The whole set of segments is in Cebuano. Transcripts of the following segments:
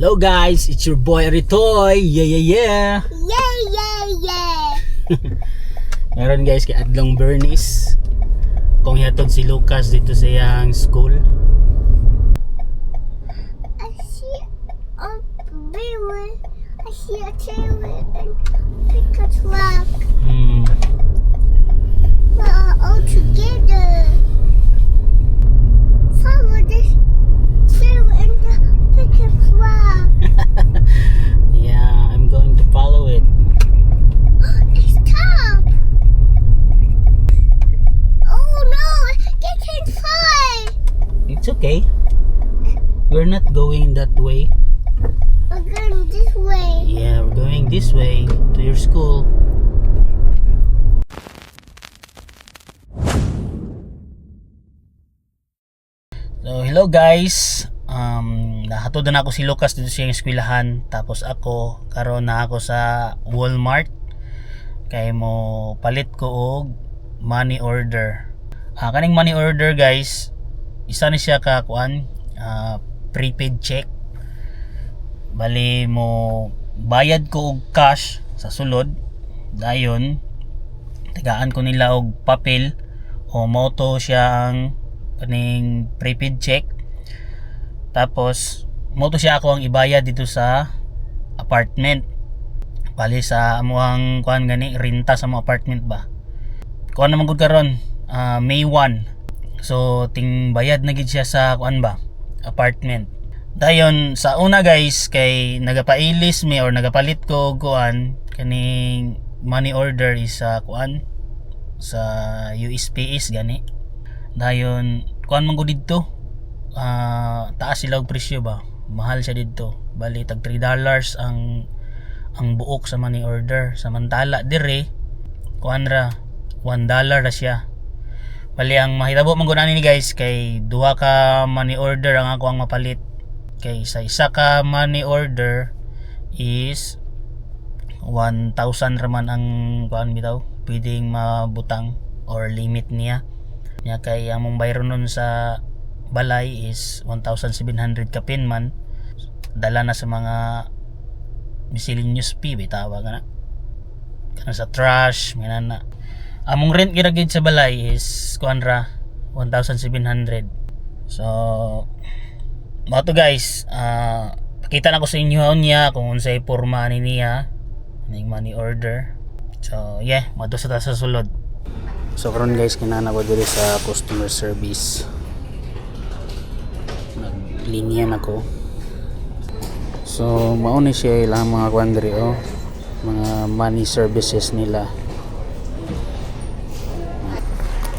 Hello guys, it's your boy Ritoy. Yeah. Yeah. Meron guys kay Adlong Bernice. Akong hihatod si Lucas dito sa iyang school. I see a bear. I see a trailer and pick a truck. We are all together. Follow this trailer and the pickup truck. Yeah, I'm going to follow it. Stop! Oh no! Get inside! It's okay. We're not going that way. We're going this way. Yeah, we're going this way to your school. So, hello guys. Nahatod na ako si Lucas dito sa iyang eskwelahan. Tapos ako, karon na ako sa Walmart. Kay mo palit ko og money order. Kaning money order guys, isa ni siya ka kuan, prepaid check. Bali mo bayad ko og cash sa sulod, dayon tagaan ko nila og papel o moto siya ang kaning prepaid check, tapos moto siya ako ang ibayad dito sa apartment. Bali sa amuang kuan gani, renta sa mo apartment ba. Kuan naman gud karon, May 1, so ting bayad na gid siya sa kuan ba, apartment. Dayon sa una guys, kay nagapailis mi or nagapalit ko og kuan kaning money order is sa kuan sa USPS gani. Dayon kuan man gud didto, taas sila og presyo ba, mahal siya didto. Bali tag $3 ang buok sa money order, samantala dire kuan ra, $1 ra siya. Bali ang mahitabo man gud ani ni guys, kay duha ka money order ang ako ang mapalit, kay sa isa ka money order is 1,000 raman ang kuan bitaw pwedeng mabutang or limit niya niya, kay ang mong bayron nun sa balay is 1,700 kapin man, dala na sa mga miscellaneous fee bitaw na kana sa trash may na. Among rent gira gid sa balay is kuan ra, 1,700. So mao to guys, pakita na ko sa inyo niya kung unsay porma ni niya ning money order. So yeah, moadto sa ta sa sulod. So karon guys, kinana ko diri sa customer service, naglinya na ko. So mao ni siya ilang mga kuan diri, oh, mga money services nila.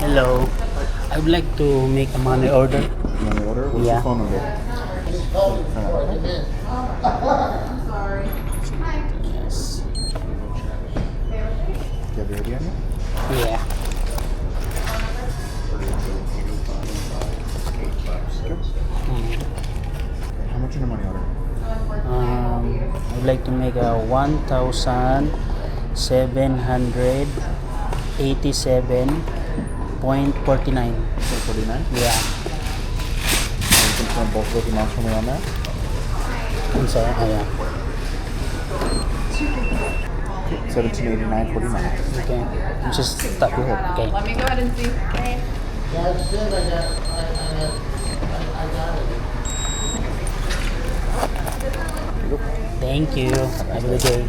Hello, I would like to make a money order. Money order? What's Yeah. your phone number? Yes. Do you have your ID on you? Yeah. How much in a money order? I'd like to make a 1,787.49. 49? Yeah. Can you confirm both of those amounts for me on that? I'm sorry. Oh, yeah. 1789.49. Okay. Just stop. Go ahead. Okay. Let me go ahead and see. That's it. I got it. Thank you. Have a good day.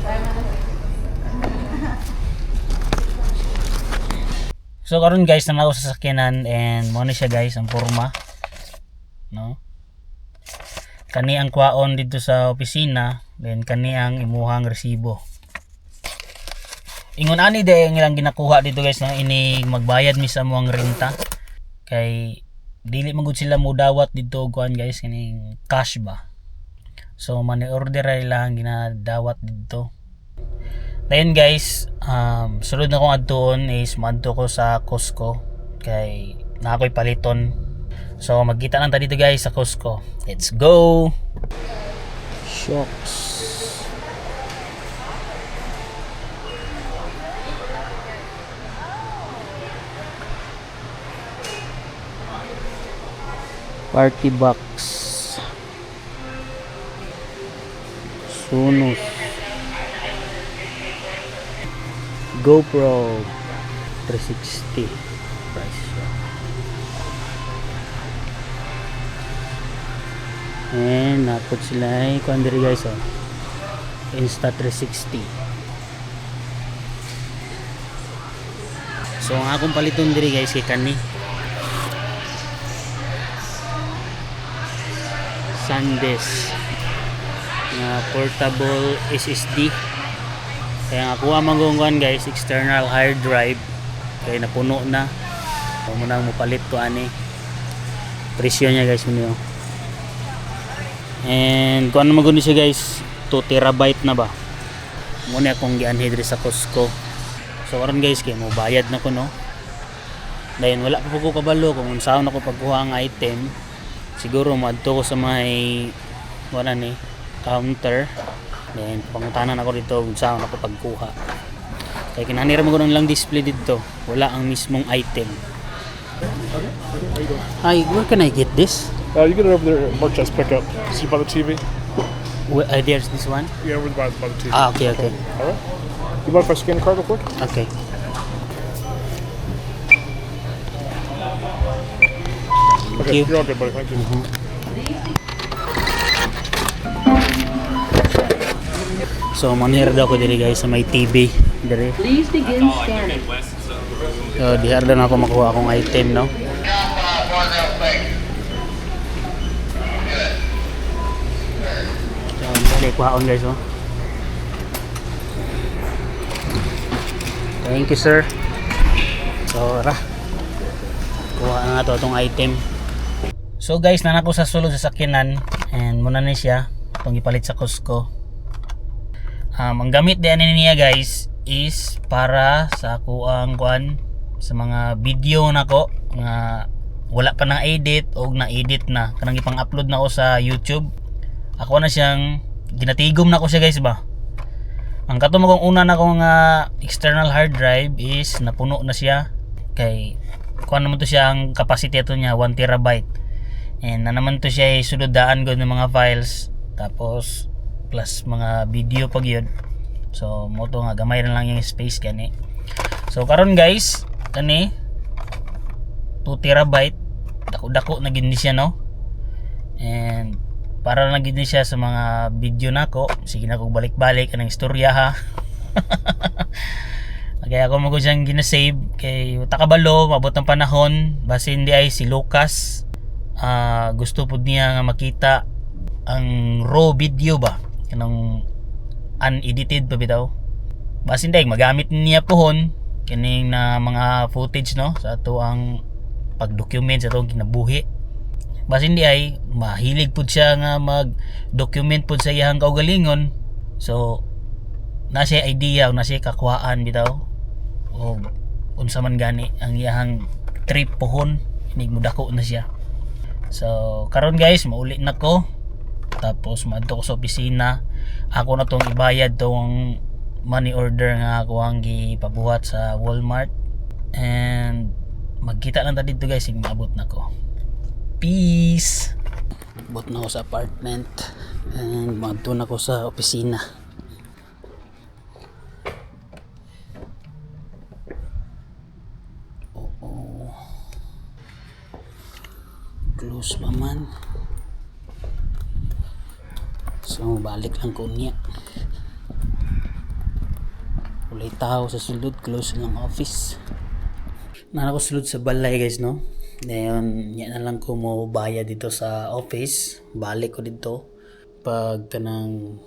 So karon guys, naa ko sa sakyanan and mo ni siya guys ang porma. No? Kani ang kwaon dito sa opisina, then kani ang imuhang resibo. Ingon ani de ang ilang ginakuha dito guys na ini magbayad mi sa among renta. Kay dili man gud sila modawat dito og kuan guys, kaning cash ba. So money order ay lang ginadawat dito. Dayon guys, sulod na kong adtuon is moadto ko sa Costco kay naa ko'y paliton. So magkita lang ta dito guys sa Costco. Let's go. Shocks. Party box. Sonos. GoPro 360 price siya. And napot sila ay kuan diri, guys, oh. Insta 360. So ang akong paliton diri, guys, kay kani. SanDisk nga portable SSD. Kaya nga kuha man, guys, external hard drive kay napuno na. So mo nang mopalit ko ani. Presyo niya, guys, mo. And kung ano man siya, guys, 2 terabyte na ba. Muna akong gianhi diri sa Costco. So karon, guys, kay mo bayad na ko, no. Dayon wala pa po ko kabalo kung unsaon ako pagkuha ang item. Siguro moadto ko sa may wala ni counter. Then pangutanan ako dito kung unsaon ako pagkuha. Kay kinahanglan ra man gud lang display dito. Wala ang mismong item. Hi, where can I get this? You get it over there at merchandise pickup. See by the TV? Where, there's this one? Yeah, over by the TV. Ah, okay. All right. You mind if I scan the card real quick? Okay. Thank Okay, you. you're all good, buddy. Thank you. So, manhir daw ko diri, guys, sa may TV diri. Please begin scanning. So, diha ra na ako makuha akong item, no? So, dali kuhaon, guys, oh. Thank you, sir. So, ra. Kuha na nga to itong item. So guys, nana ko sa sulod sa sakyanan and muna ni siya itong ipalit sa Costco. Ang gamit din niya, guys, is para sa akuang kuan sa mga video nako nga wala pa na edit o na edit na kanang ipang-upload na ko sa YouTube. Ako na siyang ginatigom na ko siya, guys, ba. Ang kato mo kung una na ko nga external hard drive is napuno na siya kay kuan naman to siya, ang capacity ato niya 1 terabyte. And na naman to siya ay sulod daan gud ng mga files, tapos plus mga video pag yun. So mo to nga gamay ra lang yung space gani. So karon, guys, kani 2 terabyte, dako-dako na gid ni siya, no. And para na gid ni siya sa mga video nako, sige na kog balik-balik anang istorya ha. Kaya ako mo siyang ginasave kay takabalo mabot ang panahon, basin di ay si Lucas, ah, gusto pud niya nga makita ang raw video ba, kanang unedited pa bitaw, basin di ay magamit niya pohon kining na mga footage, no, sa ato ang pag-document sa atong kinabuhi. Basin di ay mahilig pud siya nga mag-document pud sa iyang kaugalingon, so na siya idea o na siya kakuhaan bitaw o unsa man gani ang iyahang trip pohon inig mudako na siya. So karon, guys, mauli na ko, tapos maadto ko sa opisina. Ako na tong ibayad tong money order nga ako ang gipabuhat sa Walmart and magkita lang ta dito, guys, sig maabot na ko. Peace. Abot na ako sa apartment and maadto na ko sa opisina. Oo, close pa man, so balik lang ko niya. Walay tao sa sulod, close lang office. Nana ko sulod sa balay, guys, no. Ngayon niya na lang ko mo bayad dito sa office. Balik ko dito pag kanang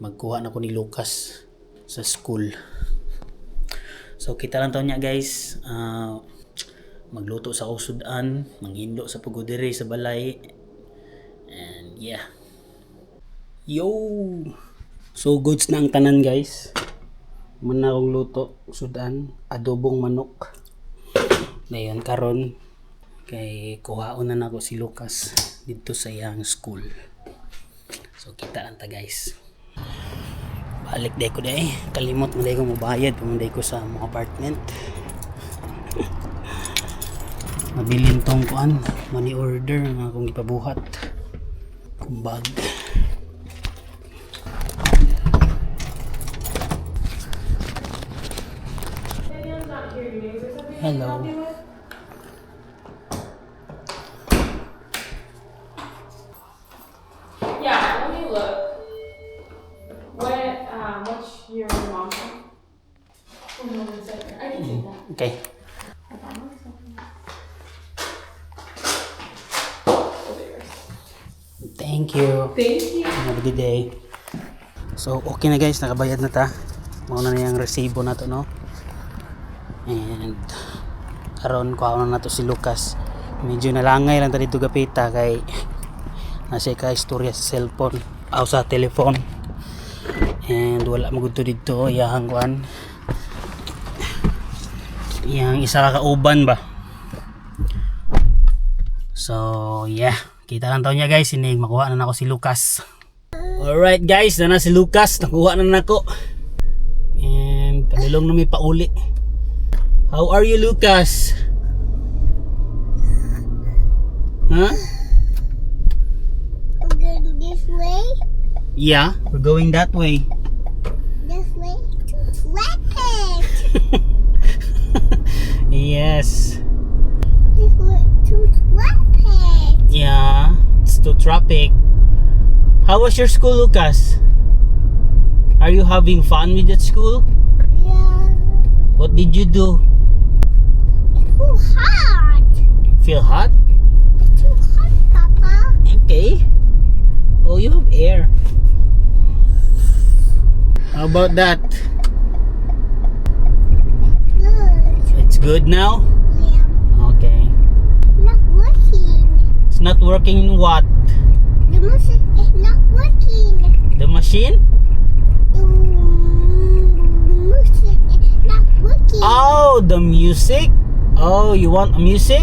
magkuha na ko ni Lucas sa school. So kita lang to niya, guys. Ah, magluto sa sudan, manghindo sa pagudiri sa balay and yeah. Yo, so goods na ang tanan, guys. Man na akong luto sudan, adobong manok. Dayon karon kay kuhaon na nako si Lucas dito sa iyang school. So kita lang ta, guys. Balik day ko day, kalimot mo day ko mobayad pumunday ko sa mga apartment. Mabilin tong kuan, money order nga akong gipabuhat kung bag. I can Hello. help you with? Yeah, let me look. What's your mom from? Hold on one second. I can take that. Okay. Hold on one second. Over yours. Thank you. Thank you. Have a good day. So, okay na guys, nakabayad na ta. Mao na niyang resibo na to, no? And karon kuha na nato si Lucas. Medyo nalangay lang ta dito gapita kay nasa ka istorya sa cellphone aw sa telephone. And wala magudto dito iyahang kuan. Iyang isa ka kauban ba. So, yeah. Kita lang taon niya guys, sinig makuha na nako si Lucas. Alright guys, na na si Lucas, nakuha na nako. And padulong na may pauli. How are you, Lucas? Huh? We're going this way. Yeah, we're going that way. This way to traffic. Yes. This way to traffic. Yeah, it's too traffic. How was your school, Lucas? Are you having fun with that school? Yeah. What did you do? It's too hot. Feel hot? It's too hot, Papa. Okay. Oh, you have air. How about that? Good. It's good now? Yeah. Okay. Not working. It's not working what? The music is not working. The machine? The music is not working. Oh, the music? Oh, you want music?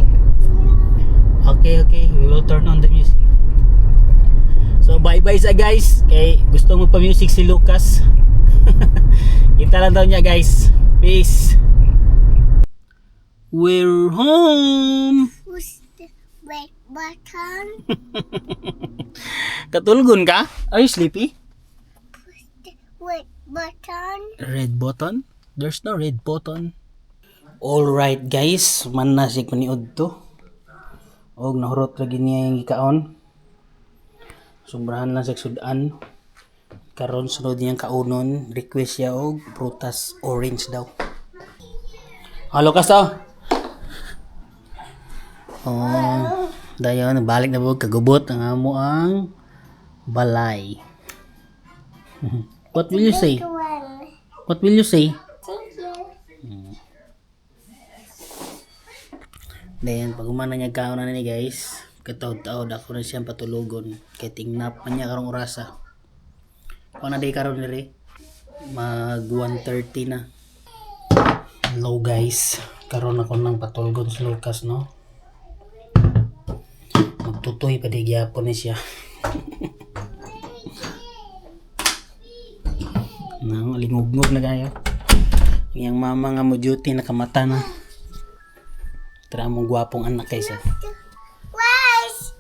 Okay. We will turn on the music. So, bye-bye sa guys. Kay gusto mo pa music si Lucas. Kita lang daw niya guys. Peace. We're home. Push the red button. Katulgon ka? Are you sleepy? Push the red button. Red button? There's no red button. Alright guys, man na siya paniud to. Og nahurot lagi niya yung gikaon. Sobrahan lang sa sudan. Karon sunod niyang kaunon, request siya og prutas orange daw. Halo kasto. Oh, dayon balik na bug kagubot ang amo ang balay. What will you say? One. What will you say? Thank you. Then, pag umana niya kaon na ni guys, kataod-taod ako na siyang patulugon. Kay tingnap man niya karong orasa. Kuha na day karon diri. Mag 1:30 na. Hello guys, karon ako nang patulgon si Lucas, no. Magtutoy pa di gyapon ni siya. Nang lingugngog na kayo. Iyang mama nga mo duty nakamata na. Tara mong gwapong anak kaysa. Where's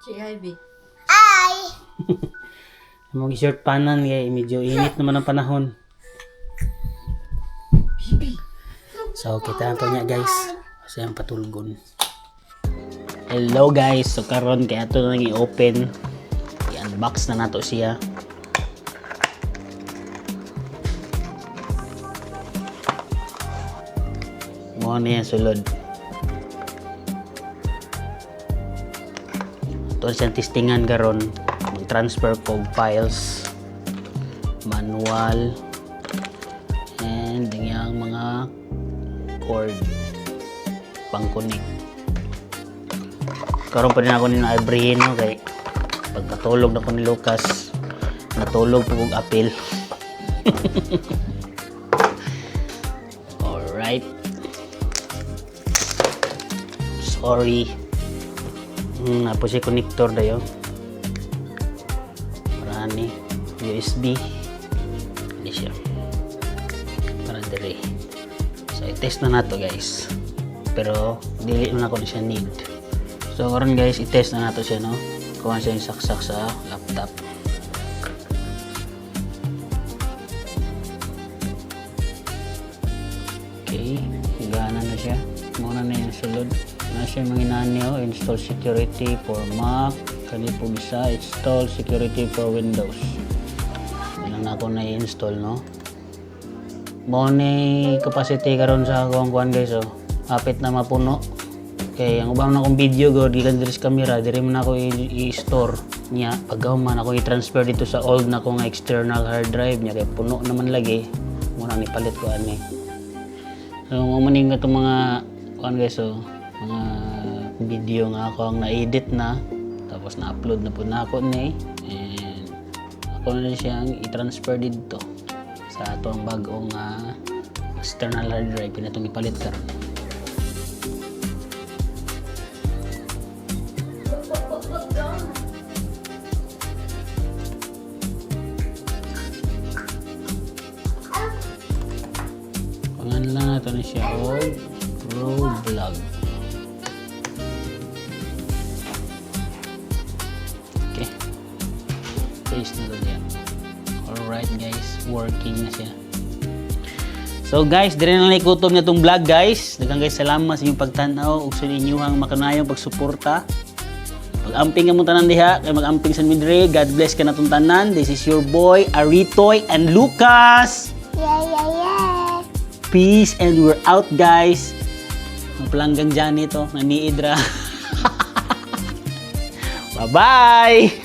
GIB. I? Mong short panan kay medyo init naman ang panahon. So kita na to niya guys. Kasi ang patulgon. Hello guys, so karon kay ato nang i-open. I-unbox na nato siya. Mo na yan sulod. Ito siyang testingan karon, mag-transfer ko og files, manual, and yung mga cord pang-connect. Karon pa rin ako ni Ibrahim, no, kay pagkatulog na ko ni Lucas, natulog po kog apil. Alright. Sorry. Apo siya connector dayon. Para ni USB. Hindi siya. Para dire. So i-test na nato guys. Pero dili na ako na siya need. So karon guys, i-test na nato siya, no. Kuha siya yung saksak sa laptop. Okay. siya. Mao na na yung sulod. Na siya mga inani oh, install security for Mac, kani po isa, install security for Windows. Yan lang na ako na-install, no? Mao ni capacity karon sa akong kuan, guys, oh. Hapit na mapuno. Kay ang ubang na akong video god gikan diri sa camera, diri man ako i-store niya. Pagkahuman ako i-transfer dito sa old na ko nga external hard drive niya kay puno naman lagi. Mao na nipalit ko ani. So mao man ning itong mga kuan, guys, oh, mga video nga ako ang na-edit na tapos na-upload na po na ako ni and ako na siyang i-transfer dito sa ato ang bag-ong external hard drive pinatong ipalit karon. Look, look, look, look, down. Pangalan lang nato na siya og Pro Vlog. Okay. Paste na to diya. Alright guys, working na siya. So guys, dire na lang ikutob na itong vlog, guys. Daghang guys salamat sa inyong pagtan-aw ug sa inyong makanayong pagsuporta. Pag-amping ka tanan diha, kay mag-amping sa midre. God bless ka natong tanan. This is your boy Aritoy and Lucas. Yeah. Peace and we're out, guys. Ang palanggang dyan ito, naniidra. Bye-bye!